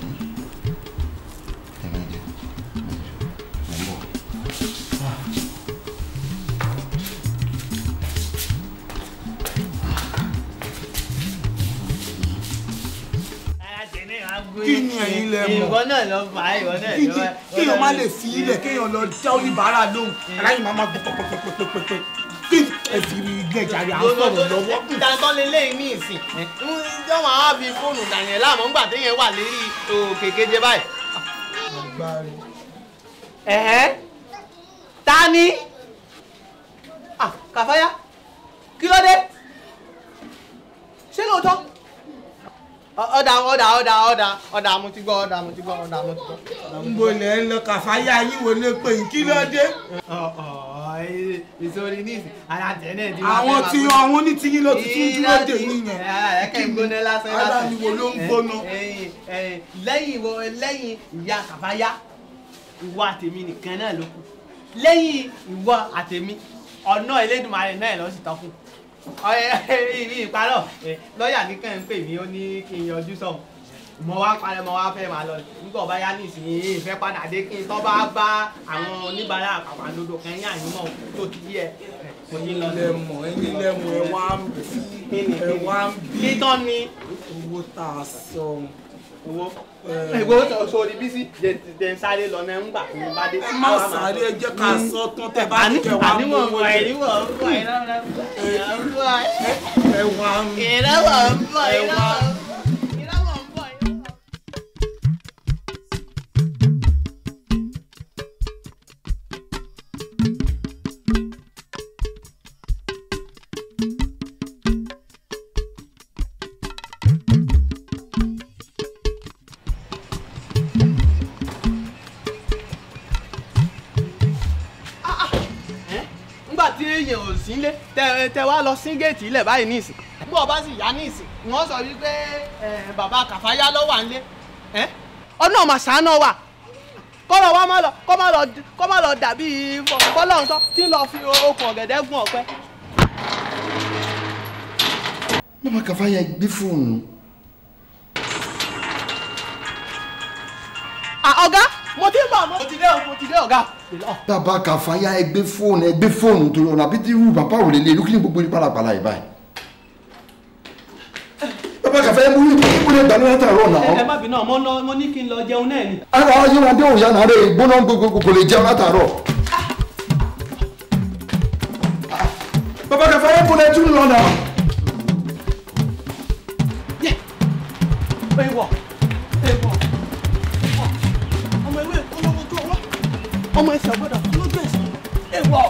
Kí ni ẹ̀yin lẹ mọ̀? Ìwọ náà lọ fà á, ìwọ náà lọ fà á. Kéèyàn má lè fi ilẹ̀ kéèyàn lọ dá oníbàárà lóhùn aláyìn máa máa gbọ́ pẹ́pẹ́pẹ́pẹ́pẹ́ kí ẹ fi ilé ìjàre à ń sọ̀rọ̀ lọ́wọ́. Dandan leléyìí ní ìsìn yóò máa fi fóònù dàyẹn láàmú ńgbà téèyàn wà lérí òkè keje báyìí. Ẹ̀hẹ́ ta ni? Kàfáyá kí ló dé? Ṣé lóòótọ́? Ọ̀dà ọ̀dà ọ̀dà ọ̀dà ọ̀dà mo ti gbọ́ ọ̀dà mo ti gbọ́ ọ̀dà mo ti gbọ́. Ń bolẹ̀ ń lọ Kàfáyá yín wo ló pè yín kí ló dé? Ìsòrí ní ìsìn ara tẹ̀ náà ti máa àwọn tí àwọn onítìyín ló ti tún dúró dè yín yẹn. Ẹ̀kẹ́ ń gbóná lásán lásán. Ara ni wo ló ń gbóná. Lẹ́yìn ìyá Kàfáyá ìwọ àtèmi nìkan náà ló kù. Lẹ́yìn ìwọ àtèmi ọ̀nà Elédùmarè náà ló sì tán fún ìparọ́ lọ́ọ̀yà nìkan ń pè mí ó ní kí n yọjú sọ̀hún mo wá parẹ́ mo wá fẹ́ máa lọ nígbà ọba yá nísìnyí ìfẹ́ padà dé kí n tọ́ bá bá àwọn oníbàárà àpàpàǹdodo kan yín àyínmọ̀ tó ti yẹ mo ti lọ. Lẹ́mọ̀ ẹ̀yin lẹ́mọ̀ ẹ̀ wá ń bí ẹ̀ wá ń bí. Kí tán ni. Owó tá a sọ. Owó ìwé sórí bísí jẹ ń sáré lọ náà ń gbà fún mi bá dé. Ẹ má sáré ẹ jẹ́ ká sọ tán tẹ bá ní kẹwàá mú owó jẹ. Àníwọ̀n ń bọ̀ ẹ wá ń bí. Ìrẹ́wọ̀ ń bọ̀ ìrẹ́wọ̀ ń bọ̀. Tẹ wá lọ sí géètì ilẹ̀ báyìí ní ìsìn bó o bá sì yá ní ìsìn wọ́n sọ wípé bàbá Kàfáyá ló wà nílé ọ̀nà màsánà wà kọ́rọ̀ wa má lọ kọ́ má lọ dàbí fọlọ́run sọ tí ń lọ fi okùn ọ̀gẹ̀dẹ̀ gún ọ̀pẹ. Bàbá Kàfáyá gbé fóònù. Ọ̀gá mo ti ń bọ̀ mo ti dé ọ̀gá. Bàbá Kàfáyá ẹ gbé fóònù torí ọ̀nà àbí tí irú bàbá ò lè lè lókè ní gbogbo ní pàlàpàlà yìí báyìí. Bàbá Kàfáyá mú ní ìgbà lọ́wọ́ tààrọ̀ náà. Ẹ má bínú mo ní kí n lọ jẹun náà ni. Ara ayé wọn dé òòyà náà rẹ̀ gbóná gbogbo kò lè jẹun látàárọ̀. Bàbá Kàfáyá kò lè tún lọ náà. Ewọ ewọ ọmọ ewé kọlọ́wọ́ tó ọwọ́ ọmọ ẹsẹ̀ ọgbọ́dọ̀ lójú ẹsẹ̀ ewọ.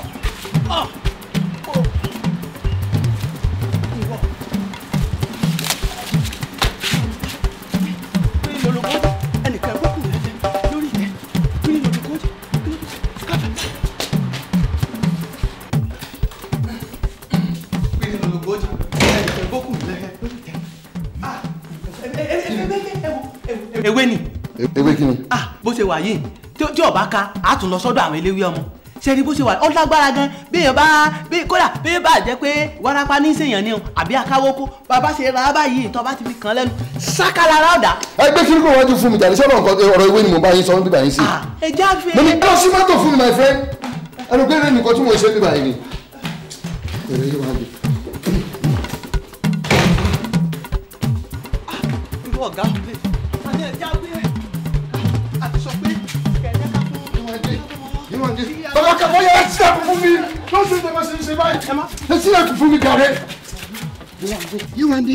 Ewé ni. Ewé kí ni. Ah, bó ṣe wà yìí tí ọba ká a tún lọ sọ́dọ̀ àwọn eléwé ọmọ. Ṣe ni bó ṣe wà ó lágbára gan bí èèyàn bá bí kódà bí èèyàn bá jẹ́ pé wárápá ní sèèyàn ni o àbí akáwókó bàbá ṣe ra báyìí tó bá ti fi kàn lẹ́nu sákàlára ọ̀dà. Ẹ gbé kí kò wájú fún mi jàre sọ́dọ̀ nǹkan ọ̀rọ̀ ewé ni mo bá yín sọ níbí báyìí sí. Ẹ já fi. Mo ní lọ sí mọ́tò fún mi my friend. Ẹnu pé eré nìkan tí mo ṣe níbí báyìí ni. Èrè yóò wá bí. Irú ọ̀gá mi lè ẹ já pé àti sọ pé kẹ̀kẹ́ ká fún Bàbá Kàfáyà ẹ sílẹ̀kùn fún mi lọ́sẹ̀ tẹ́ bá ṣe ń ṣe báyìí ẹ sílẹ̀kùn fún mi gàrẹ́. Yéwándé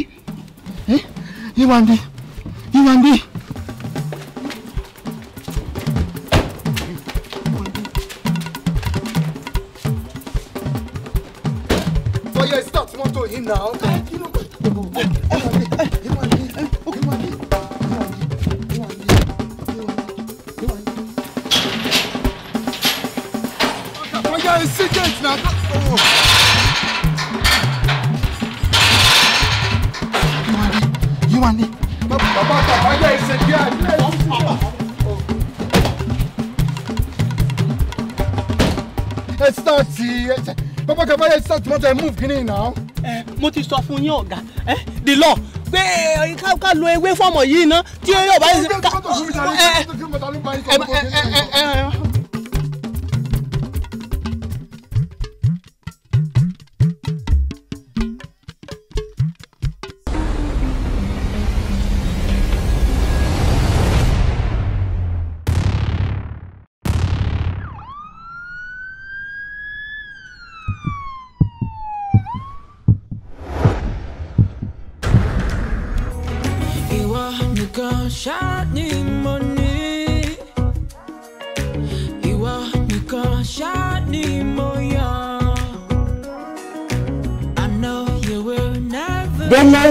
Yéwándé Yéwándé. Bọ́yá ẹ start mọ́tò yìí náà. Yéwándé. Bàbá Kàfáyà ẹ ṣe kí á. Ẹ start Bàbá Kàfáyà ẹ start mọ́tò ẹ move kìíní náà. Mo ti sọ fún yín ọ̀gá the law pé ká lo ewé fọ́mọ yìí ná tí yóò bá yìí.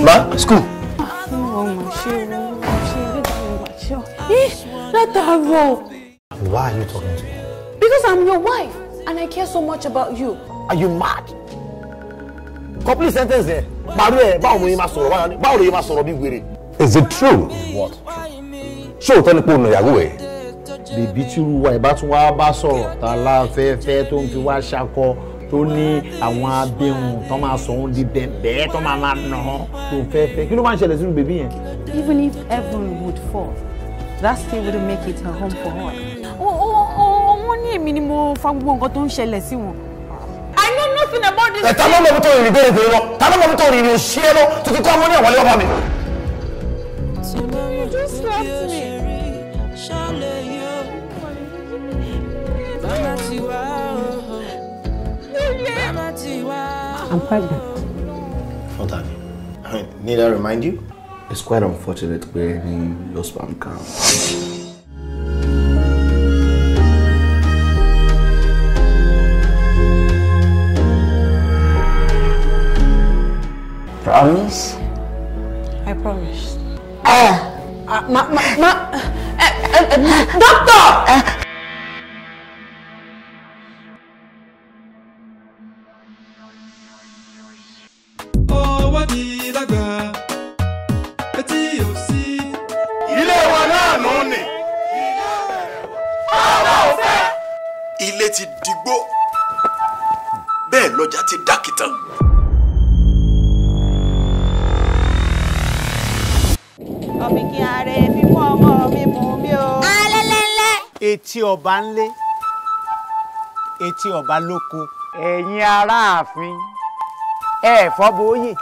Ma, school. Why are you talking to me? Because I'm your wife and I care so much about you. Are you mad? Complete sentence there. Is it true? What? Ṣé òótọ́ ni pé o nà ìyàwó ẹ̀? Bèbí tí irú wa ìbá tún wá bá sọ̀rọ̀ ta láfẹ́fẹ́ tó ń fi wá ṣakọ tó ní àwọn abẹ́hùn tó máa sọ òun di bẹ̀bẹ̀ tó máa máa nà án tó fẹ́fẹ́ kí ló máa ń ṣẹlẹ̀ sínú bèbí yẹn? Even if heaven would fall, that still wouldn't make it a home for her. Wọ́n ní èmi ni mo fa gbogbo nǹkan tó ń ṣẹlẹ̀ sí wọn. I know nothing about this. Ta ló mọ̀ bí tó rìnrìn bẹ́ẹ̀ bẹ́ẹ̀ lọ? Ta ló mọ̀ bí tó rìnrìn òṣì ẹ lọ? Tó ti kọ́ ọmọ ní àwọlé ọba mi. You just slapped me. I'm pregnant. Fontani, need I remind you? It's quite unfortunate pé ní low sperm count. Promise? I promise. Doctor! Ọwọ́ di lágbà, etí ò sí. Ilé wa náà nù ní. Àwa ò fẹ́. Ilé ti digbó, bẹ́ẹ̀ lọ́jà ti dàkìtàn. Ọ̀fìnkì ààrẹ fífún ọmọ mi bùn mí o. Alẹ́lẹ́lẹ́. Etí ọba ńlé, etí ọba lóko. Ẹ̀yin aráàfin, ẹ fọ́bóyè,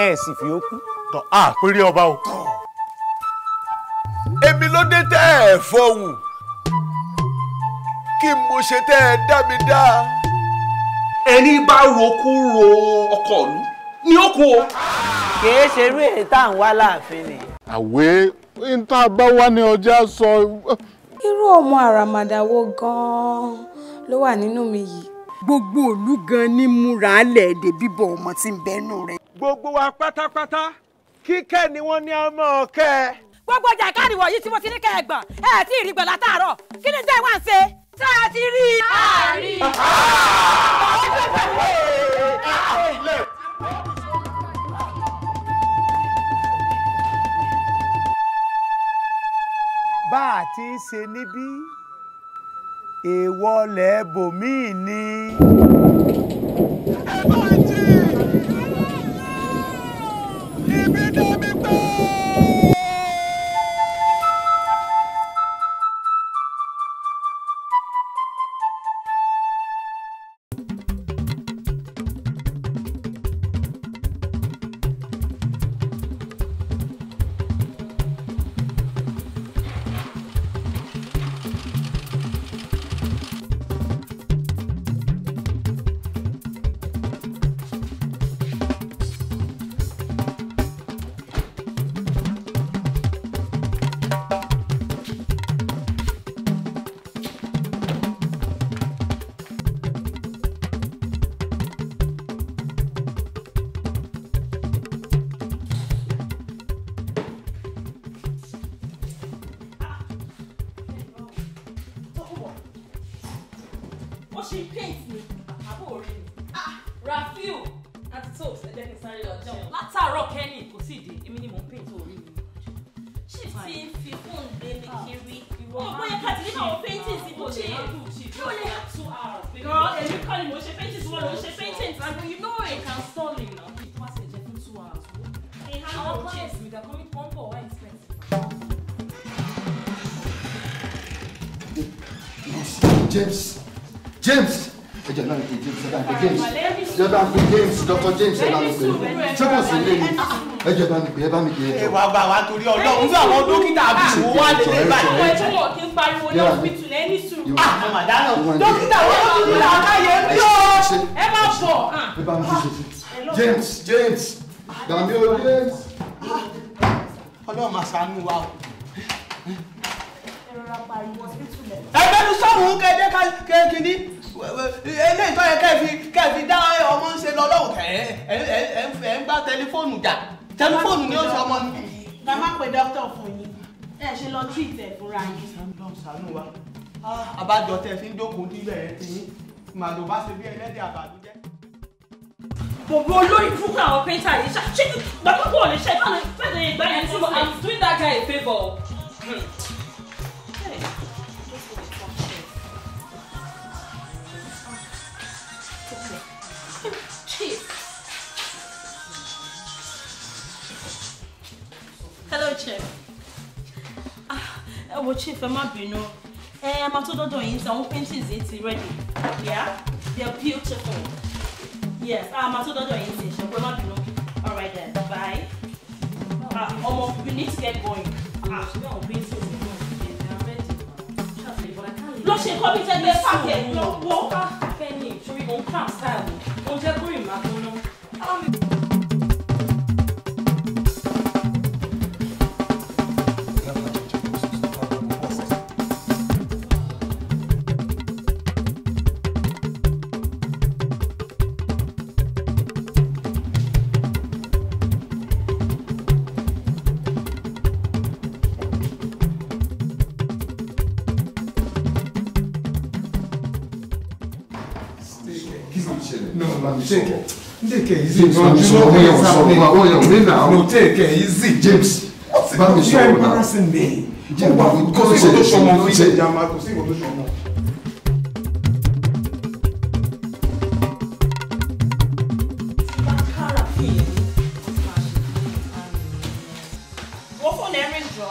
ẹ sì fi ó kú. Tọ́ a péré ọba o. Èmi ló dé tẹ́ ẹ fọhùn, kí mo ṣe tẹ́ ẹ dá mi dá. Ẹni bá rokú ro ọkọ ìlú ni ó kú o. Kìí ṣerú èyí tá à ń wá láàfin ni. Àwé ń tá a bá wá ní ọjà sọ. Irú ọmọ àràmàdà wo gan-an ló wà nínú mi yìí? Gbogbo ìlú gan ni múra lẹ́ẹ̀dẹ̀ bíbọ̀ ọmọ tí ń bẹ́nu rẹ̀. Gbogbo wa pátápátá kíkẹ́ ni wọ́n ní a máa kẹ́ ẹ. Gbogbo ọjà ìkárìwọ̀ wọ̀nyí tí mo ti ní kẹ́ ẹ gbọ̀n ẹ tí ì rí gbọ̀n látàárọ̀ kí ni tẹ́ ẹ wá ń ṣe? Tá a ti rí i. A rí i. Bá a ti ṣe níbí èèwọ̀ lẹ́ẹ̀bòmíì ni. Ẹ bá jí ibi dàbí pé. James! Ẹ jẹ́ náà pé James, ẹ bá ń pè James. Ẹ bá ń pè James, Dr. James, ẹ bá ń pè. Ṣé kò sí ilé ni? Ẹ jẹ́ bá mi pè, ẹ bá mi pè é jọ. Ẹ wá bá wa torí Ọlọ́run fún àwọn dókítà àbí ìwò wá lè lè báyìí. Àwọn ẹjọ́ wọn kì í pariwo ní hospital ẹni sùúrù. Àwọn màdánù dókítà wọn ló ti ní àkáyé bí o. Ẹ má bọ̀. Ẹ bá mi ṣe ṣe. James, James, gbàmí o James. Ọlọ́run máa ṣàánú wa o. Ẹgbẹ́nu sọ̀rùn kẹ́ẹ́dẹ́ kẹ́ẹ́kìní eléyìí tó yẹ kẹ́ẹ̀fi dá ọmọ ń ṣe lọ lọ́wọ́ ẹ̀ ń gbá tẹlifóònù jà tẹlifóònù ni ó ṣe ọmọ ni. Màmá pe dókítà fún yín ẹ ṣe lọ treat ẹ fúnra yín. Ṣàánú wa àbájọ tẹ fi ń dókòó níbẹ̀ ẹ ti yín màlúù bá ṣe bí ẹlẹ́dẹ̀ àbàdújẹ́. Gbogbo olórí fúnfún àwọn pẹ́ńtà yìí ṣe gbàgbọ́ kò lè ṣe ìbánu ìgbà yẹn tí mo I'm doing that guy a favour. Chief. Hello, Chief. Ẹ wo Chief, ẹ má bínú. Ẹ máa tó dọ́dọ̀ yín sí àwọn paintings yìí ti ready. Yeah, they're beautiful. Yes, máa tó dọ́dọ̀ yín sí ṣùgbọ́n ẹ má bínú. All right then, bye. Ọmọ, we need to get going. Àwọn paintings yìí they're ready. Lọ ṣe nǹkan bí tẹ́gbẹ́ pàkẹ́ lọ́wọ́. Kenny, sori òun cramp style mi, òun jẹ́ kórìí máa gbóná. Take it easy. No, you know what's happening. No, take it easy. James, you are embarrassing me. James, kò sí nǹkan tó ṣọmọ fún ìjàmbá, kò sí nǹkan tó ṣọmọ. Wọ́n fún ẹ̀rín jọ.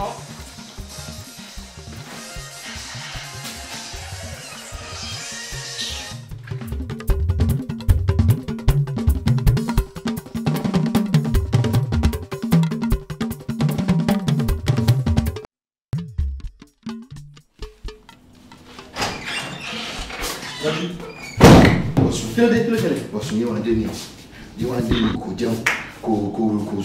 Kí ló dé, kí ló ṣẹlẹ̀? Bọ̀sùn Yéwándé ni Yéwándé ni kò jẹun, kò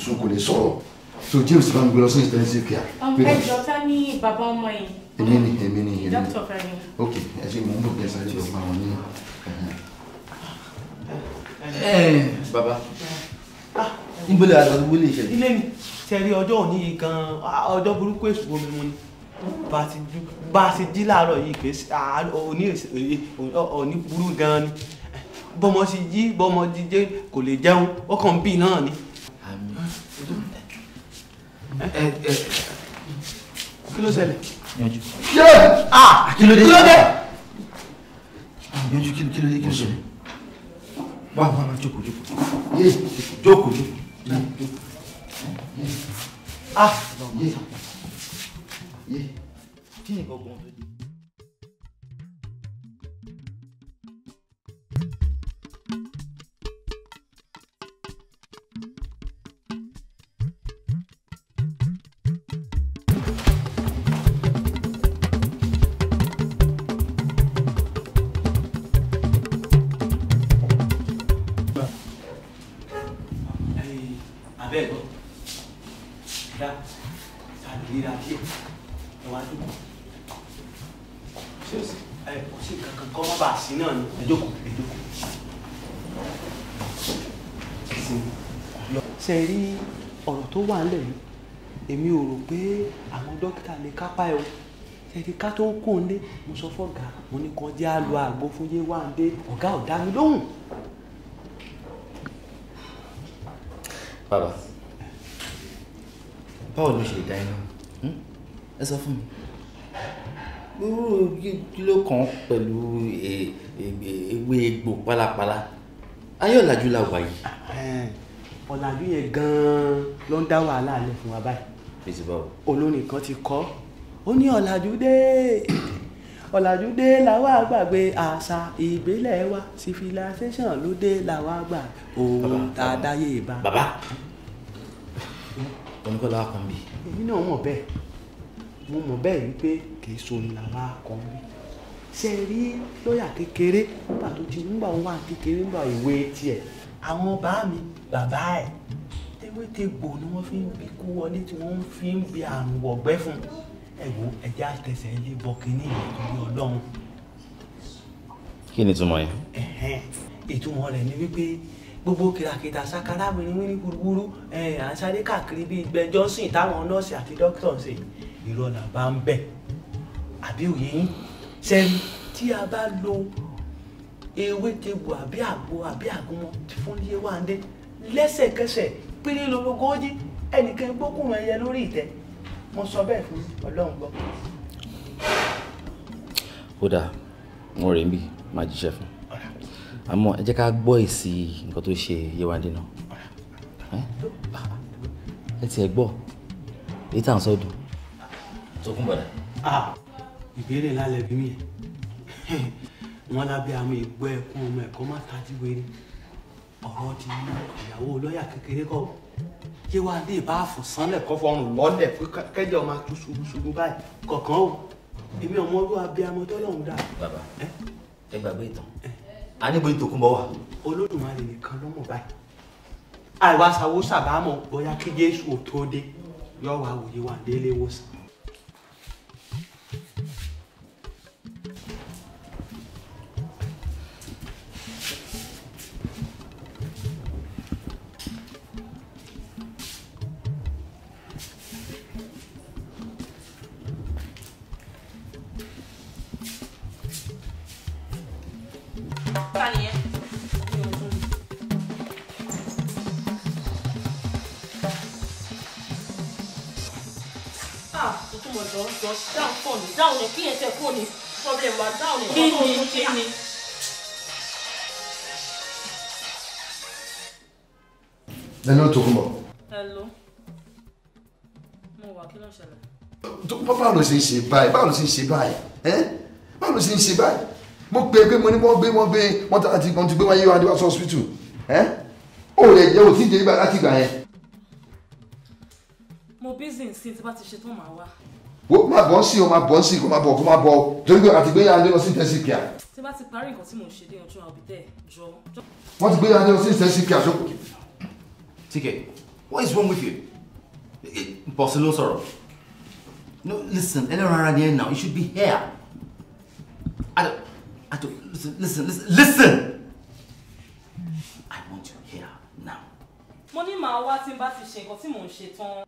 sùn, kò lè sọ̀rọ̀. So James bá mi gbé lọ sí intensive care. Ẹ jọ ta ní bàbá ọmọ yìí? Èmi ni, èmi ni, èmi ni. Dókítà Fẹ́mi. Ok, ẹ ṣe mò ń bọ̀ bí ẹ sáré lọ bá wọn ní. Bàbá, níbo lè àgbà gbogbo lè ṣẹlẹ̀? Ilé mi, ṣe rí ọjọ́ òní yìí gan-an, ọjọ́ burúkú èṣù omi mu ni. Bá a ti jí láàárọ̀ yìí kì í ṣe òní burú gan-an ni. Bọ́mọ sì jí, bọ́mọ jíjẹ kò lè jẹun, ó kàn bí náà ni. Kí ló ṣẹlẹ̀? Yanjú. Ah! Kí ló dé? Kí ló dé? Yanjú kí ló dé kí ló ṣẹlẹ̀? Wá wá wá jókòó jókòó. Jókòó jókòó. Ah! Kí ni gbogbo ohun tó dé? Abẹ́ẹ̀gbọ́ dá sàlìra díẹ̀ ẹ wá jókòó. Ẹ kò sí kankan kọ́ má bàa sí náà ni. Ẹ jókòó ẹ jókòó. Ṣe rí ọ̀rọ̀ tó wà nílẹ̀ yìí, èmi ò rò pé àwọn dókítà lè kápá ẹ o. Ṣe rí ká tó kó ń lé, mo sọ fọ́gà, mo ní kan jẹ́ àlọ́ àgbo fún Yéwándé, ọ̀gá ò dá mi lóhùn. Bàbá, báwo ló ṣe dá iná? Ẹ sọ fún mi. Kí ló kàn pẹ̀lú ewé egbò pálapàla? Ayé ọ̀làjú la wà yìí. Ọ̀làjú yẹn gan-an ló ń dá wàhálà lẹ̀ fún wa báyìí. Bísí báwo? Olórin kan ti kọ́, ó ní ọ̀làjú dé, ọ̀làjú dé làwa gbàgbé àṣà ìbílẹ̀ wa, civilization ló dé làwa gbà ohun tá a dáyé bá. Bàbá, oníkọ́lá kan bí. Èmi náà mọ̀ bẹ́ẹ̀, mo mọ̀ bẹ́ẹ̀ wípé kì í sọni làwa kan bí. Ṣé ẹ rí lọ́ọ̀yà kékeré nígbà tó ti nígbà wọn wà kékeré nígbà ìwé tiẹ̀, àwọn bá mi bàbá ẹ̀ tewétegbò ni wọ́n fi ń bí kú wọlé tí wọ́n fi ń bí àrùn wọ̀gbẹ́ fún un. Ẹ wo ẹjẹ àtẹsẹ̀ ilé bọ kínní ìtorí Ọlọ́run. Kí ni ìtumọ̀ yẹn? Ìtumọ̀ rẹ̀ ni wípé gbogbo kìràkìtà sakara wíníwíní gbúrúgbúrú à ń sáré káàkiri bíi Ben Johnson táwọn nọ́ọ̀sì àti dókítà ń ṣe irọ́ là bá ń bẹ̀. Àbí òye yín sẹ́ni tí a bá lo ewé tegbò àbí àgbo àbí àgúnmọ́ fún Yéwándé lẹ́sẹ̀kẹsẹ̀ péré lológójì ẹnìkan gbókùn ẹyẹ lórí ìtẹ́. Mo sọ bẹ́ẹ̀ fún Ọlọ́run gbọ́. Ó dáa, mo rè ń bì máa jíṣẹ́ fún. Àmọ́ ẹ jẹ́ ká gbọ́ èsì nǹkan tó ṣe Yéwándé náà. Ẹ tiẹ̀ gbọ́, èyí tá à ń sọ dùn. Sọkún bọ̀dà. Ìbéèrè lálẹ́ bí mi yẹn. Wọ́n lábẹ́ àwọn ìgbọ́ ẹ̀kún ọmọ ẹ̀kọ́ má tají wéré. Ọ̀rọ̀ ti ìyàwó lọ́ọ̀yà kékeré kọ́. Yéwándé bá fò sánlẹ̀ kọ́ fọrùn lọ́lẹ̀ kẹjọ máa tú ṣubúṣubú báyìí kọ̀ọ̀kan o èmi ọmọ ọdún abiyamọ tọ́lọ́hún dà. Bàbá ẹ gbàgbé ìtàn a níbo ní Tòkunbọ̀ wà. Olódùmarè nìkan ló mọ̀ báyìí àìwá sáwó sàbámọ̀ bóyá kí Jésù ò tó dé yọ wá wò Yéwándé lé wòsàn. Hello, Tòkunbọ̀. Hello. Mo wà, kí ló ń ṣẹlẹ̀? Báwo ló ṣe ń ṣe báyìí? Báwo ló ṣe ń ṣe báyìí? Báwo ló ṣe ń ṣe báyìí? Mo pè é pé mo ní wọ́n gbé wọ́n gbé wọ́n ti gbé wọ́n Yéwándé wá sí hospital. Ó lè jẹ́ òtí ìdè láti ìgbà yẹn. Mo busy nsìn tí bá ti ṣe tán màá wá. Wo máa bọ̀ ń sí o, máa bọ̀ ń sí kó máa bọ̀ kó máa bọ̀ torí pé àti gbé Yéwándé lọ sí intensive care. Tí bá ti parí nǹkan tí mò ń ṣe dé ọjọ́ I'll be there. Jọ. Wọ́n ti gbé Yéwándé lọ sí intensive care. TK, what is wrong with you? Bọ̀sẹ̀ ló sọ̀rọ̀. No, listen, ẹlẹ́ran ara ni ẹ now, you should be here. I don't, listen, listen, listen, listen! I want you here now. Mo ní màá wá tí n bá ti ṣe nǹkan tí mò ń ṣe tán.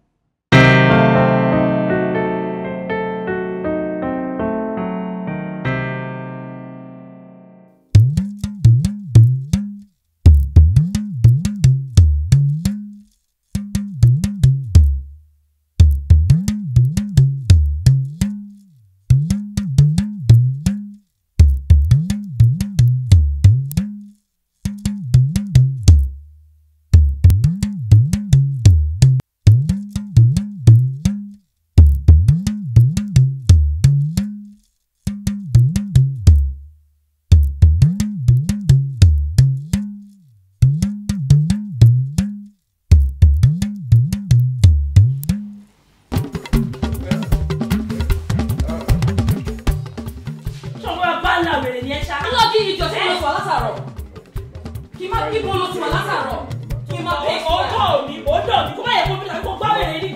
Ibo ló ti wà látàárọ̀? Kí n máa bẹ̀ ẹ́. Ọjọ́ òní, ọjọ́ òní, kó má yẹ kó bí tàbí kó gbá wèrè ní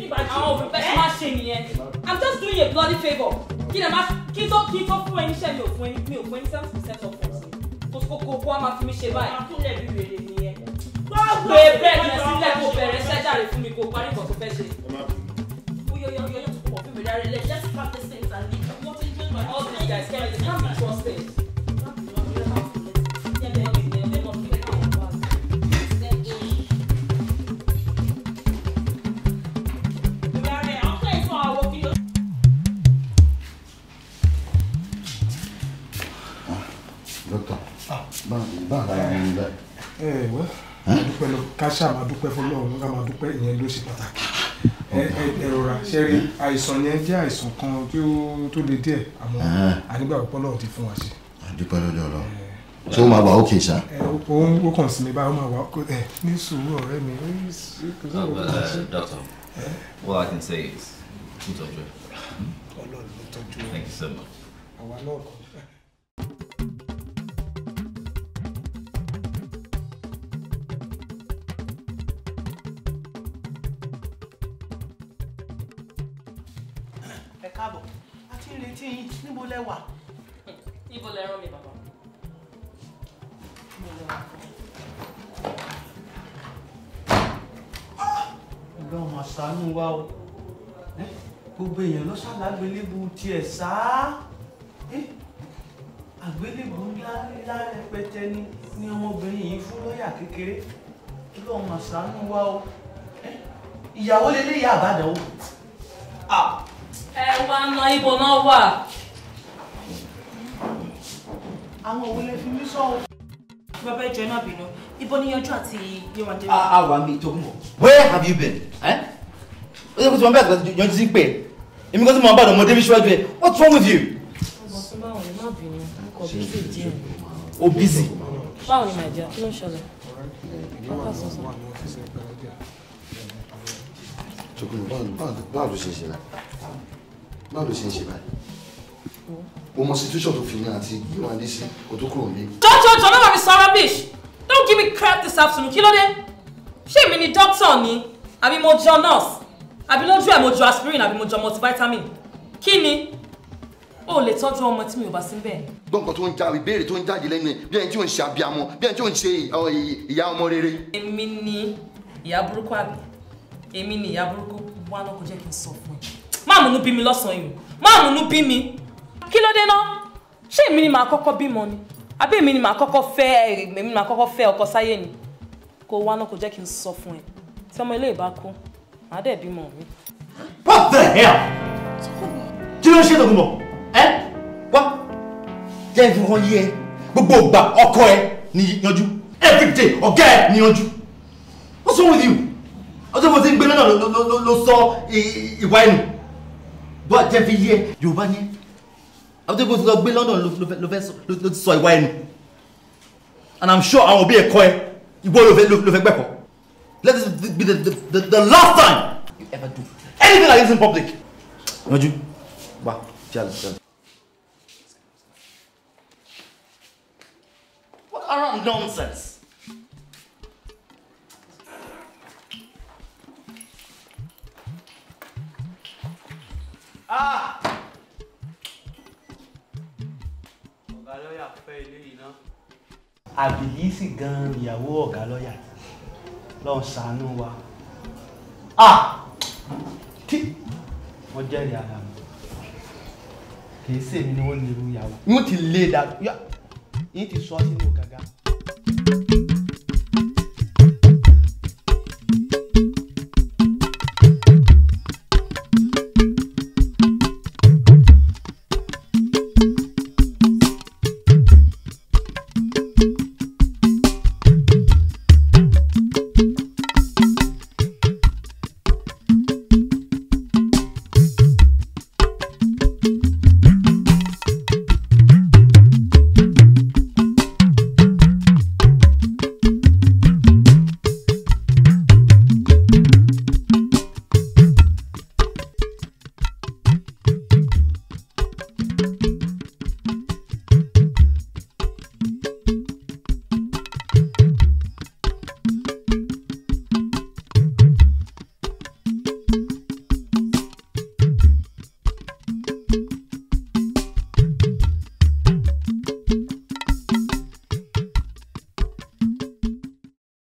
ìbàjẹ́. Àwọn òbí bẹ́ẹ̀ máa ṣe nìyẹn. I'm just doing a bloody favour. Kí ni máa kí tó fún ẹ níṣẹ́ mi ò fún ẹ ní 70% of force. Kó wá máa fi mí ṣe báyìí. Akúnlẹ̀ bí wèrè nìyẹn. Gbé bẹ́ẹ̀dì yẹn sílẹ̀ kó bẹ̀rẹ̀ iṣẹ́ jàre fún mi kó parí nǹkan tó fẹ́ ṣe. Let's practice things and leave. What are you doing by all these guys? They can't be trusted. Doctor, báwo la yẹn ń báyìí? Ẹ wẹ́, dúpẹ́ lọ, ká ṣáà máa dúpẹ́ fọlọ́run, ká máa dúpẹ́, ìyẹn ló ṣe pàtàkì. Ẹ rọra, ṣe rí àìsàn yẹn jẹ́ àìsàn kan tó le díẹ̀, àmọ́ ànígbàgbọ́ Ọlọ́run ti fún wa ṣe. Dúpẹ́ lọ́dọ̀ Ọlọ́run. Ṣé ó máa wà ókè ṣá? Ó kàn sí mi báyìí, ó máa wà ókè. Ní sùúrù ọ̀rẹ́ mi. Doctor, all I can say is, kú tọ́jú ẹ. Ọlọ́run ló tọ́jú ẹ. Thank you so much. Àwa náà kọ́. Ẹ káàbọ̀, a ti ń retí yín, níbo lẹ wà? Níbo lẹ rán mi bàbá? Ọlọ́run máa ṣàánú wa o. Gbogbo èèyàn ló ṣàlágbélébù tiẹ̀ sáá. Àgbélébù ńlá ńlá rẹpẹtẹ ni ọmọbìnrin yìí fún lọ́ọ̀yà kékeré. Ọlọ́run máa ṣàánú wa o. Ìyàwó lélẹ́yà àbádàn o. Ẹ wá ná ibo náà wà. Àwọn òun lè fi mí sọ o. Bàbá ìjọ ẹ má bínú. Ibo ni Yanjú àti Yéwándé. A wà mí tó kún bọ̀. Where have you been? Ó yẹ kó tí wọ́n bá àgbà Yanjú sí pé èmi kan tí mo bá dùn ọmọdé bí síwájú ẹ. What's wrong with you? Ọmọ báwo ni má bínú, kò busy díẹ̀. O busy. Báwo ni màá jẹ́? Kí ló ń ṣẹlẹ̀? Báwo ló ṣe ń ṣe báyìí? Báwo ló ṣe ń ṣe báyìí? O mọ situation tó fi ní àti Yéwándé sí kó tó kúrò nílé. Jọjọjọ, má bàa mi sọ rubbish. Don't give me crap this afternoon. Kí ló dé? Ṣé èmi ni doctor ni? Àbí mo jọ nurse? Àbí lójú ẹ̀ mo jọ aspirin àbí mo jọ multivitamin? Kí ni? O lè tọ́jú ọmọ tí mi ò bá sí bẹ́ẹ̀. Gbọ́n nǹkan tó ń já ìbéèrè tó ń jáde lẹ́nu ẹ̀ bí ẹni tí ò ń ṣe abiyamọ bí ẹni tí ò ń ṣe ìyá ọmọ rere. Èmi ni ìyá burúkú àbí? Èmi ni ìyá burúkú. Wá náà kò jẹ́ kí n sọ fún ẹ. Má múnú bí mi lọ́sàn-án yìí. Má múnú bí mi. Kí ló dé náà? Ṣé èmi ni màá kọ́kọ́ bímọ ni? Àbí èmi ni màá kọ́kọ́ fẹ́ èmi ni màá kọ́kọ́ fẹ́ ọkọ sáyé ni? Kò wá náà kò jẹ́ kí n sọ fún ẹ. Tí ọmọ ilé ìbá kú, màá dẹ̀ bímọ mi. What the hell? Kí ló ń ṣe Tòkunbọ̀? Ẹ́ wá jẹ́ ìfihàn yí ẹ. Gbogbo ìgbà ọkọ ẹ ni Yanjú. Every day ọ̀gá ẹ ni Yanjú. What's wrong with you? Ọjọ́ mo ti ń gbé lọ́nà ló sọ ìwà ẹnu. Bọ́ jẹ́ fi yé Yorùbá ni ẹ́. Àwọn tó kó ti lọ gbé London ló ti sọ ìwà ẹnu. And I'm sure àwọn òbí ẹ̀kọ́ ẹ ìwọ ló fẹ́ gbẹ̀kọ́. Let this be the last time you ever do anything like this in public. Yanjú, wá, jálè jálè. What around nonsense? Ah! Ọ̀gá lọ́yà fẹ́ ilé yìí ná. Àbìlísì gan-an ìyàwó ọ̀gá lọ́yà lọ́n ṣàánú wa. Ah! Tí wọ́n jẹ́rìí ara mi. Kìí ṣèmi ni wọ́n ní irú ìyàwó. Yóò ti lé dànù. Yín ti sọ sínú gàgà.